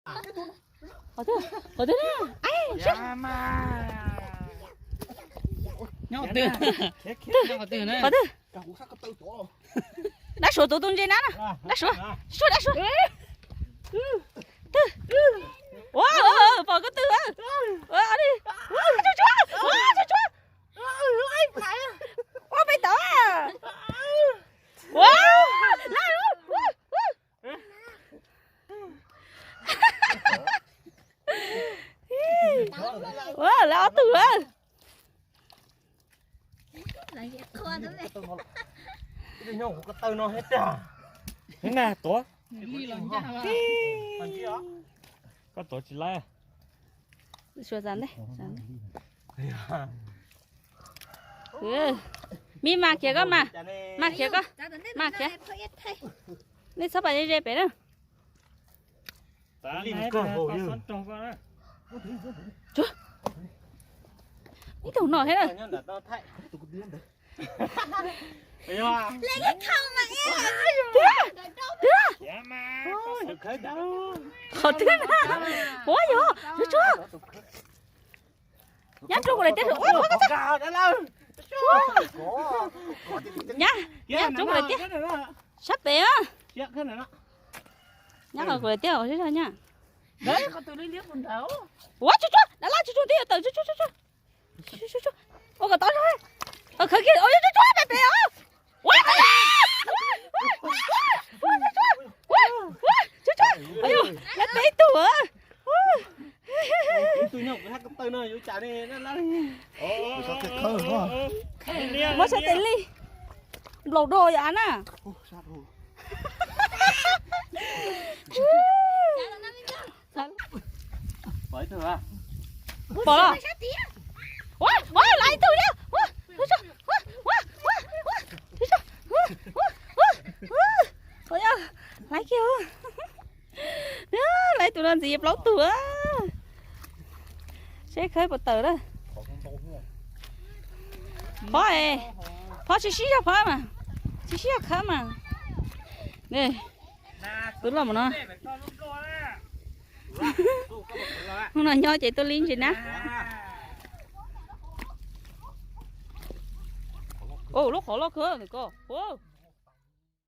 Qhov twg, qhov twg na? Nyob qhov twg? Qhov twg? Dab Suav tus tus ntse na, dab Suav, dab Suav, dab Suav. Twg? Ua, pom ko twg? Ua, ua, tsuag tsuag, ua, tsuag tsuag. Ua peb tod. Ua, lawv, ua, lawv ob tug lawm. Nag tuav, koj tuav tsis laib. Me mas khiav koj mas, mas khiav koj, mas khiav. Nej txhob pais ze ze pem na. Ib tug no thiab na. Qhov twg na? Ua yog, tsuag tsuag. Nyab rau kuv lawm tiag. Nyab, nyab rau kuv lawm tiag. Sab pem. Nyab qhov kuv lawm tiag, nyab. Ua tsuag tsuag, dab laj tsuag tsuag twb yuav tawm tsuag tsuag tsuag. Ua kom tod, khawv kiag, ua tsuag tsuag pem pem os. Tsuag tsuag, lawv peb tug. Muab sab tes li, nplaum do yam na. Pom los? Ua, ua, laiv ib tug thiab. Laiv kiag. Laiv tus no ntxiv plaub tug. Seb khawb puas tawm na. Phob, phob tsis sib zog phob mas, tsis sib zog khawb mas. Tus loj mus no. Hnub no nyob ces tuaj li ntsis na. Lub qhov loj kawg ntawm ko.